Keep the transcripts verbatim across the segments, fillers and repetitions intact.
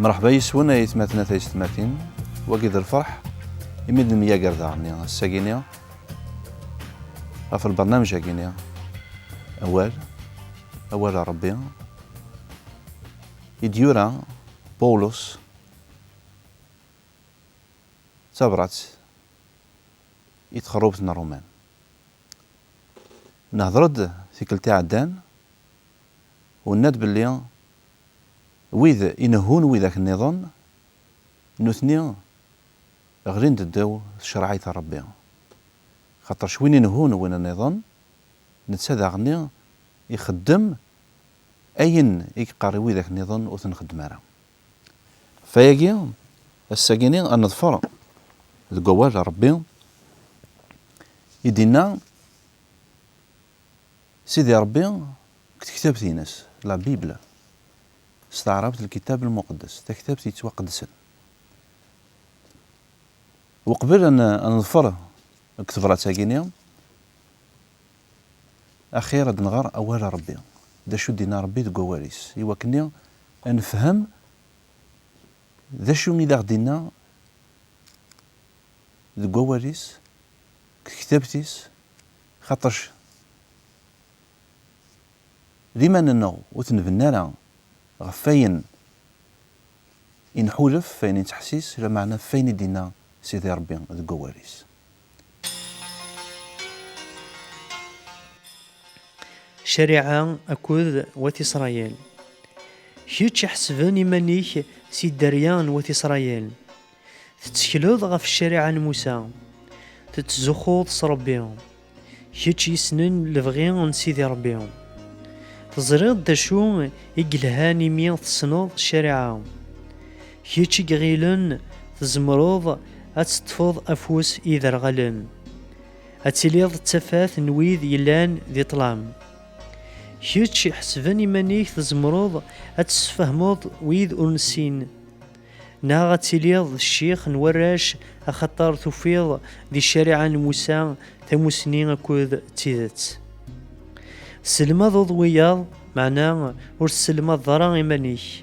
Mreḥba yes-wen ay atmaten, a taysetmatin. Wagi d lferḥ imi d-nemyager daɣen ass-agi-ni ɣef lbernamej-agi-ni, Awal, Awal n Ṛebbi, i d-yura Pawlus tabrat i txerrubt n Ṛuman. Nehder-d tikkelt iɛeddan u nenna-d belli wid inehhun widak nniḍen, nutni ɣlin-d ddaw tcerɛit n Ṛebbi. Xaṭerc win inehhun win nniḍen, netta daɣenni ixeddem ayen i yeqqar i widak nniḍen ur t-nxeddem ara. Ɣef wayagi, ass-agi-ni ad neḍfer deg wawal n Ṛebbi i d-inna Sidi Ṛebbi deg tektabt-ines, la Bible, s taɛrabt lkitab lmuqeddes, taktabt yettwaqedsen. Uqbel ad n-, ad neḍfer deg tebrat-agi-ni, axir ad nɣer awal n Ṛebbi, d acu d-inna Ṛebbi deg wawal-is, i wakken ad nefhem d acu i d aɣ-d-inna deg wawal-is, deg tektabt-is, xaṭerc liman-nneɣ ur t-nbennu ara ɣef wayen i nḥulef, ɣef wayen i nettḥessis, lameɛna ɣef wayen i d-inna Sidi Ṛebbi deg wawal-is. Ccariɛa akked Wat Isṛayil. Kečč iḥesben iman-ik si dderya n Wat Isṛayil. Tettekleḍ ɣef ccariɛa n Musa. Tettzuxxuḍ s Ṛebbi. Kečč yessnen lebɣi n Sidi Ṛebbi. Teẓriḍ d acu i yelhan imi tessneḍ ccariɛa. Kečč i iɣilen tzemreḍ ad teṭṭfeḍ afus i iderɣalen. Ad tiliḍ d tafat n wid yellan di ṭṭlam. Kečč iḥesben iman-ik tzemreḍ ad tessefhmeḍ wid ur nessin. Neɣ ad tiliḍ d ccix n warrac, axaṭer tufiḍ di ccariɛa n Musa tamusni akked tidet. Tesselmadeḍ wiyaḍ, meɛna ur tesselmadeḍ ara iman-ik.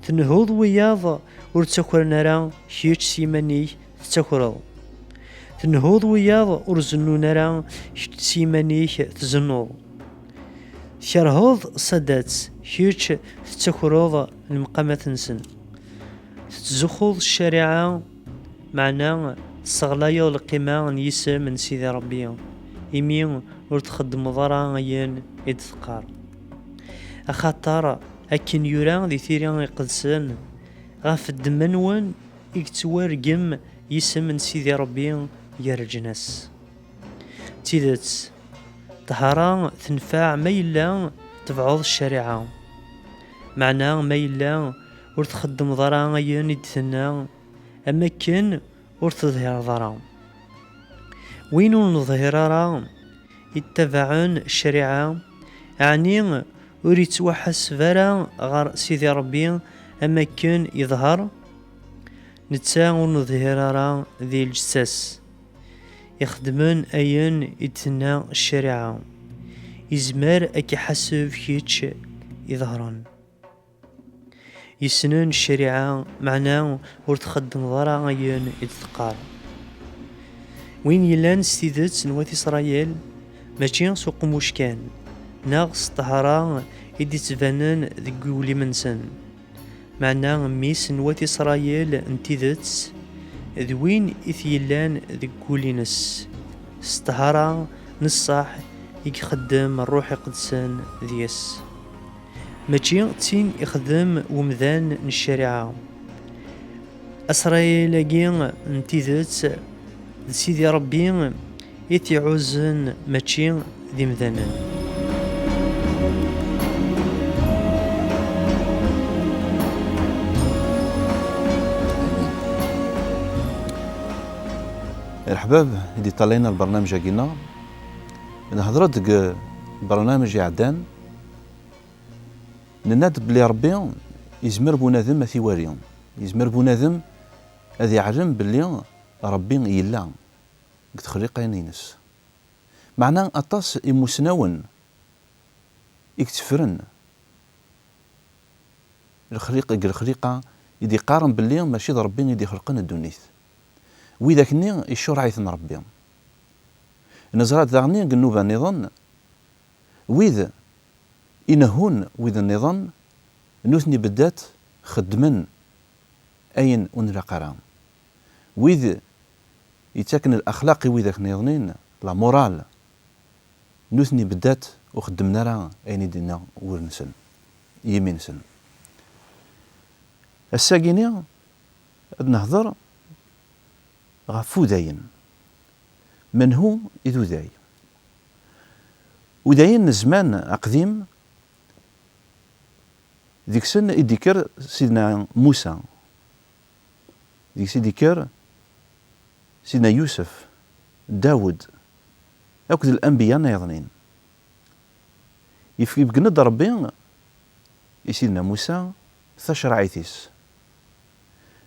Tnehhuḍ wiyaḍ ur ttakren ara, kečč s yiman-ik tettakreḍ. Tnehhuḍ wiyaḍ ur zennun ara, kečč s yiman-ik tzennuḍ. Tkerheḍ Sadat, kečč tettakreḍ lemqamat-nsen. Tettzuxxuḍ ccariɛa, meɛna tesseɣlayeḍ lqima n yisem n Sidi Ṛebbi, imi ur txeddmeḍ ara ayen i d-teqqar. Axaṭer akken yura di Tira Iqedsen, ɣef ddemma-nwen i yettwargem yisem n Sidi Ṛebbi gar leǧnas. D tidet, ṭṭhara tenfeɛ ma yella tebɛeḍ ccariɛa. Meɛna ma yella ur txeddmeḍ ara ayen i d-tenna, am akken ur teḍhireḍ ara. Win ur neḍhir ara, ittabaɛen ccariɛa, ɛni ur ittwaḥaseb ara ɣer Sidi Ṛebbi am akken yeḍher? Netta ur neḍhir ara di lǧetta-s. Ixeddmen ayen i d-tenna ccariɛa, izmer ad k-iḥaseb kečč iḍheren. Yessnen ccariɛa, meɛna ur txeddmeḍ ara ayen i d-teqqar. Win yellan s tidet n wat Isṛayil, mačči s uqemmuc kan, neɣ s ṭṭhara i d-ittbanen deg uglim-nsen. Meɛna mmi-s n wat Isṛayil n tidet d win i t-yellan deg wul-ines, s ṭṭhara n ṣṣeḥ i ixeddem Ṛṛuḥ Iqedsen deg-s. Mačči d tin ixdem wemdan n ccariɛa. Asṛayil-agi n tidet d Sidi Ṛebbi i t-iɛuzzen, mačči d imdanen. Leḥbab i d-iṭṭalayen ar lbernamej-agi-nneɣ, nehder-d deg lbernamej iɛeddan, nenna-d belli Ṛebbi yezmer bunadem ad t-iwali, yezmer bunadem ad iɛlem belli Ṛebbi yella deg texliqa-ines. Meɛna aṭas imusnawen i yetteffren lexliq-, deg lexliqa i d-iqqaren belli mačči d Ṛebbi i d-ixelqen ddunit. Widak-nni icureɛ-iten Ṛebbi. Neẓra-d daɣen deg nnuba nniḍen, wid inehhun wid nniḍen, nutni beddat xeddmen ayen ur nlaq ara. Wid yettaken laxlaq i widak nniḍnin, la morale, nutni beddat ur xeddmen ara ayen i d-inna wul-nsen, yimi-nsen. Ass-agi-ni ad nehder ɣef Udayen. Menhu i d Uday? Udayen n zzman aqdim, deg-sen i d-ikker Sidna Musa, deg-s i d-ikker Sidna Yusef, Dawed, akked lanbiya nniḍnin. Yef-, ibeggen-d Ṛebbi i Sidna Musa tacerɛit-is.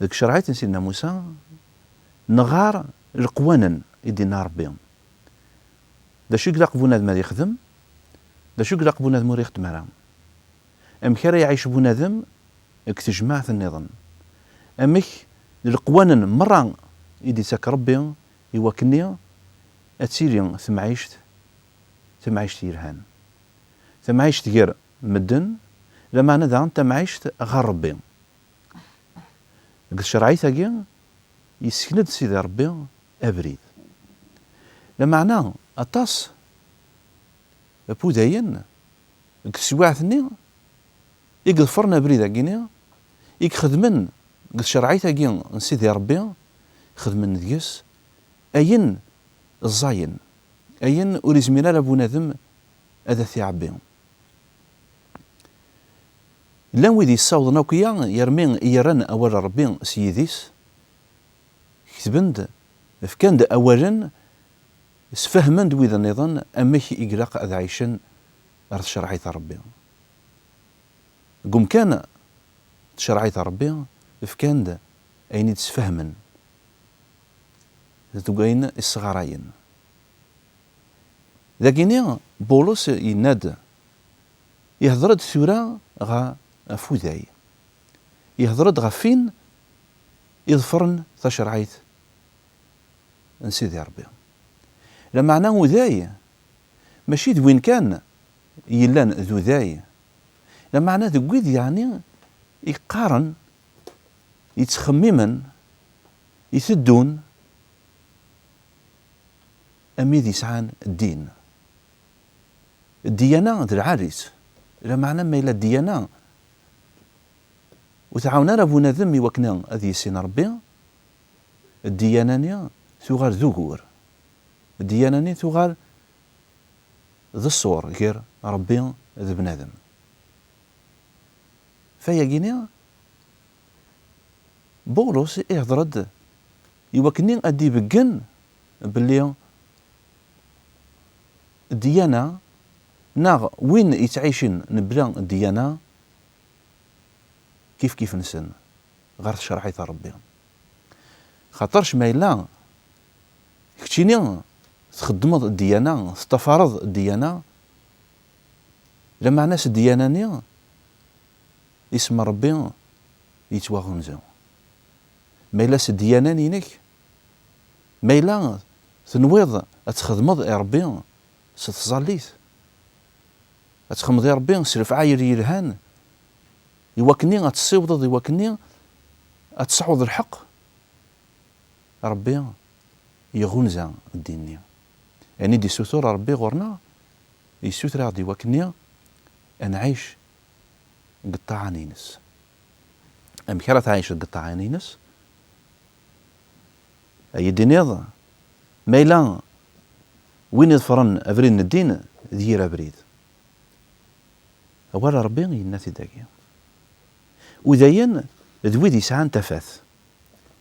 Deg tcerɛit n Sidna Musa, nɣar leqwanen i d-inna Ṛebbi. D acu i ilaq bunadem ad ixdem? D acu i ilaq bunadem ur ixdem ara? Amek ara iɛic bunadem deg tejmaɛt nniḍen? Amek leqwanen merra i d-ittak Ṛebbi i wakken ad tili temɛict, tamɛict yelhan? Tamɛict gar medden, lameɛna daɣen tamɛict ɣer Ṛebbi. Deg tcerɛit-agi, yessken-d Sidi Ṛebbi abrid. Lameɛna aṭas n wudayen deg teswiɛt-nni i iḍefren abrid-agi-ni, i ixedmen deg tcerɛit-agi n Sidi Ṛebbi, xedmen deg-s ayen ẓẓayen, ayen ur izmir ara bunadem ad t-iɛebbi. Llan wid yessawḍen akk-ya yermi i yerran awal n Ṛebbi s yidis, ketben-d, fkan-d awalen, sfehmen-d wid nniḍen amek i ilaq ad ɛicen ɣer tcerɛit n Ṛebbi. Deg umkan n tcerɛit n Ṛebbi, fkan-d ayen i d-sfehmen, d wayen i sɣarayen. Dagini, Bulus yenna-d, ihder-d tura ɣef uday. Ihder-d ɣef win iḍefren tacerɛit n Sidi Ṛebbi. Lameɛna uday, mačči d win kan yellan d uday. Lameɛna deg wid yeɛni iqqaren, yettxemmimen, iteddun, am wid yesɛan ddin. Ddiyana d lɛali-tt. Lameɛna ma yella ddiyana ur tɛawen ara bunadem i wakken ad yissin Ṛebbi, ddiyana-nni tuɣal d ugur. Ddiyana-nni tuɣal d ṣṣur gar Ṛebbi d bnadem. Fayagini, Bulus ihder-d i wakken ad d-ibeggen belli ddiyana neɣ win yettɛicen mebla ddiyana kifkif-nsen ɣer tcerɛit n Ṛebbi. Xaṭerc ma yella keččini txeddmeḍ ddiyana, teṭṭafareḍ ddiyana, lameɛna s ddiyana-nni isem n Ṛebbi yettwaɣunzu. Ma yella s ddiyana-inek, ma yella tenwiḍ ad txedmeḍ i Ṛebbi s tẓallit, ad txedmeḍ i Ṛebbi s lefɛayel yelhan, i wakken ad tessiwḍeḍ, i wakken ad tesɛuḍ lḥeqq, Ṛebbi iɣunza ddin-nni. Ayen i d-issutur Ṛebbi ɣur-neɣ, yessuter-aɣ-d i wakken ad nɛic deg ṭṭaɛa-ines. Amek ara tɛiceḍ deg ṭṭaɛa-ines? Ad yi-d-tiniḍ, ma yella win iḍefren abrid n ddin d yir abrid. Awal n Ṛebbi yenna-t-id dagi. Udayen d wid yesɛan tafat.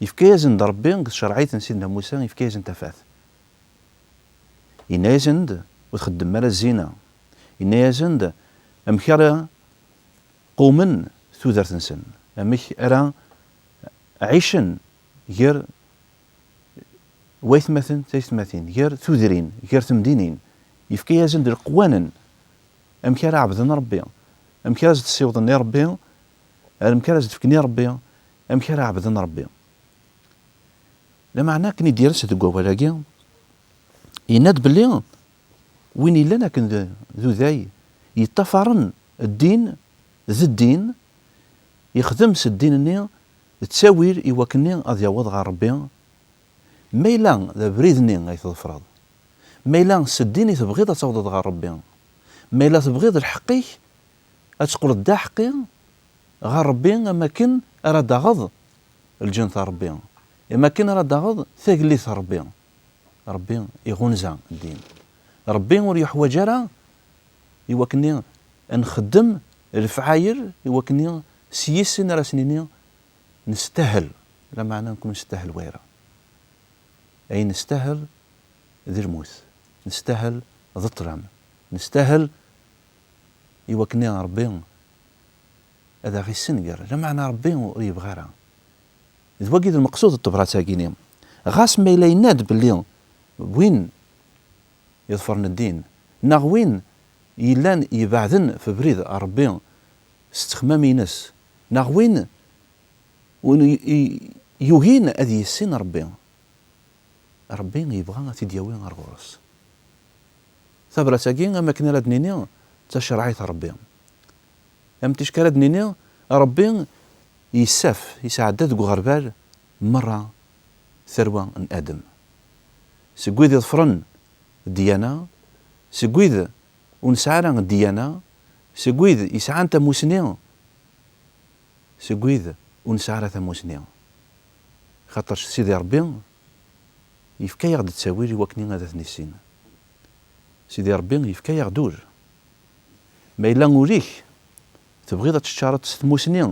Yefka-yasen-d Ṛebbi deg tcerɛit n Sidna Musa, yefka-yasen tafat. Yenna-yasen-d, ur txeddmem ara zzina. Yenna-yasen-d amek ara qqumen tudert-nsen, amek ara ɛicen gar waytmaten, taytmatin, gar tudrin, gar temdinin. Yefka-yasen-d leqwanen amek ara ɛebden Ṛebbi, amek ara s-d-ssiwḍen i Ṛebbi, amek ara s-d-fken i Ṛebbi, Amek ara ɛebden Ṛebbi? Lameɛna akken i d-yers deg wawal-agi, yenna-d belli win yellan akken d, d uday yeṭṭafaren ddin d ddin, yexdem s ddin-nni d ttawil i wakken ad yaweḍ ɣer Ṛebbi. Ma yella d abrid-nni ay tḍefreḍ, ma yella s ddin i tebɣiḍ ad tawḍeḍ ɣer Ṛebbi, ma yella tebɣiḍ lḥeqq-ik ad teqqleḍ d aḥeqqi ɣer Ṛebbi, am akken ara d-taɣeḍ lǧennet n Ṛebbi, am akken ara d-taɣeḍ tagellidt n Ṛebbi. Ṛebbi iɣunza ddin. Ṛebbi ur yeḥwaǧ ara i wakken ad nxeddem lefɛayel i wakken s yis-sen ara s-nini nestahel, lameɛna nekk ur nestahel wayra. Ayen nestahel d lmut, nestahel d ṭṭlam, nestahel i wakken Ṛebbi ad aɣ-issenger, lameɛna Ṛebbi ur yebɣi ara. D wagi d lmeqsud n tebrat-agi-ni. Ɣas ma yella yenna-d belli win iḍefren ddin, neɣ win yellan ibeɛden f ubrid n Ṛebbi s ttexmam-ines, neɣ win, win i, i, yugin ad yissin Ṛebbi, Ṛebbi yebɣa ad t-id-yawi ar ɣur-s. Tabrat-agi, am akken ara d-nini, d tacerɛit n Ṛebbi. Am ticki ara d-nini, Ṛebbi yessaf, yesɛedda deg uɣerbal merra tarwa n Adem. Seg wid iḍefren ddiyana, seg wid ur nesɛi ara ddiyana, seg wid yesɛan tamusni, seg wid ur nesɛi ara tamusni. Xaṭer Sidi Ṛebbi yefka-yaɣ-d ttawil i wakken ad t-nissin. Sidi Ṛebbi yefka-yaɣ-d ul. Ma yella ul-ik tebɣiḍ ad teččareḍ s tmusni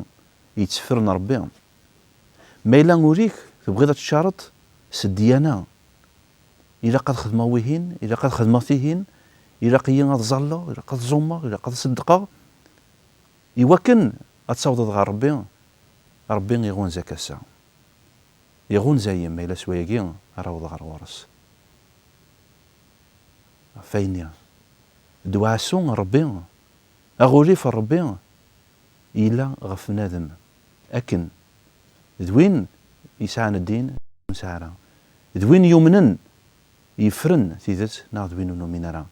yetteffren Ṛebbi, ma yella ul-ik tebɣiḍ ad teččareḍ s ddiyana, ilaq ad xedmeɣ wihin, ilaq ad xedmeɣ tihin, ilaq-iyi ad ẓalleɣ, ilaq ad ẓummeɣ, ilaq ad ṣeddqeɣ, i wakken ad tawḍeḍ ɣer Ṛebbi, Ṛebbi iɣunza-k ass-a. Iɣunza-yi ma yella s wayagi ara awḍeɣ ɣer ɣur-s. Ɣef wayen-nni, ddwaɛessu n Ṛebbi, aɣulif n Ṛebbi, yella ɣef bnadem, akken d win yesɛan ddin, ur nesɛi ara, d win yumnen, yefren tidet, neɣ d win ur numin ara.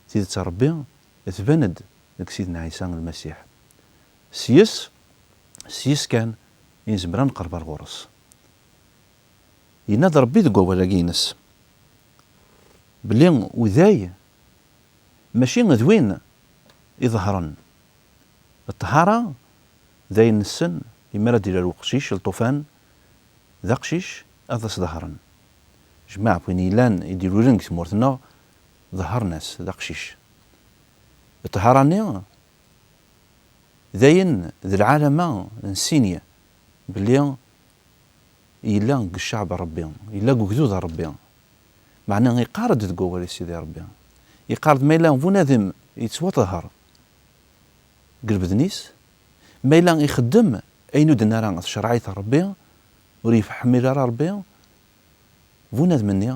Tidet n Ṛebbi tban-d deg Sidna Ɛisa Lmasiḥ. S yes, s yes kan i nezmer ad nqerreb ar ɣur-s. Yenna-d Ṛebbi deg wawal-agi-ines belli uday mačči d win iḍehren. Ṭṭhara d ayen nessen, imi ara d-ilal uqcic, lṭufan, d aqcic ad as-ḍehren. Jmaɛ win yellan i d-ilulen deg tmurt-nneɣ, ḍehren-as, d aqcic. Ṭṭhara-nni d ayen d lɛalama n sinye belli yella deg cceɛb n Ṛebbi, yella deg ugdud n Ṛebbi. Meɛna iqqar-d deg wawal-is Sidi Ṛebbi, iqqar-d ma yella bunadem yettwaṭehher deg lbeden-is, ma yella ixeddem ayen ur d-nenna ara tcerɛit n Ṛebbi, ur yefḥemmil ara Ṛebbi, bunadem-nni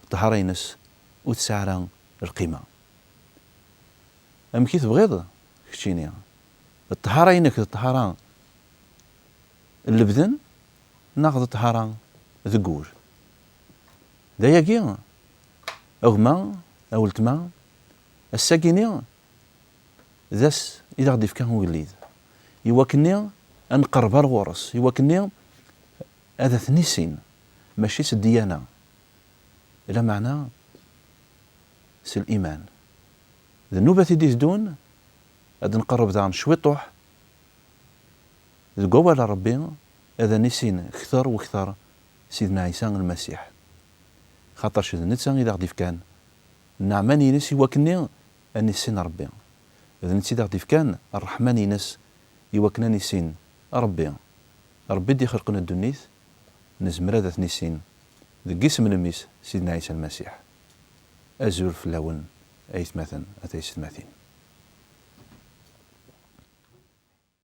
ṭṭhara-ines ur tesɛi ara lqima. Amek i tebɣiḍ keččini? Ṭṭhara-inek d ṭṭhara n lebden neɣ d ṭṭhara deg wul? D ayagi, a gma, a weltma, ass-agi-ni d ass i d aɣ-d-ifka ugellid, i wakken-nni ad nqerreb ar ɣur-s, i wakken-nni ad t-nissin, mačči s ddiyana, lameɛna s liman. D nnubat i d-iteddun, ad nqerreb daɣen cwiṭuḥ deg wawal n Ṛebbi, ad nissin kter u kter Sidna Ɛisa Lmasiḥ. Xaṭerc d netta i d aɣ-d-ifkan nneɛma-ines i wakken-nni ad nissin Ṛebbi. D netta i d aɣ-d-ifkan ṛṛeḥma-ines i wakken ad nissin Ṛebbi. Ṛebbi i d-ixelqen ddunit, nezmer ad t-nissin deg isem n mmi-s Sidna Ɛisa Lmasiḥ. Azul fell-awen, aytmaten a taysetmatin.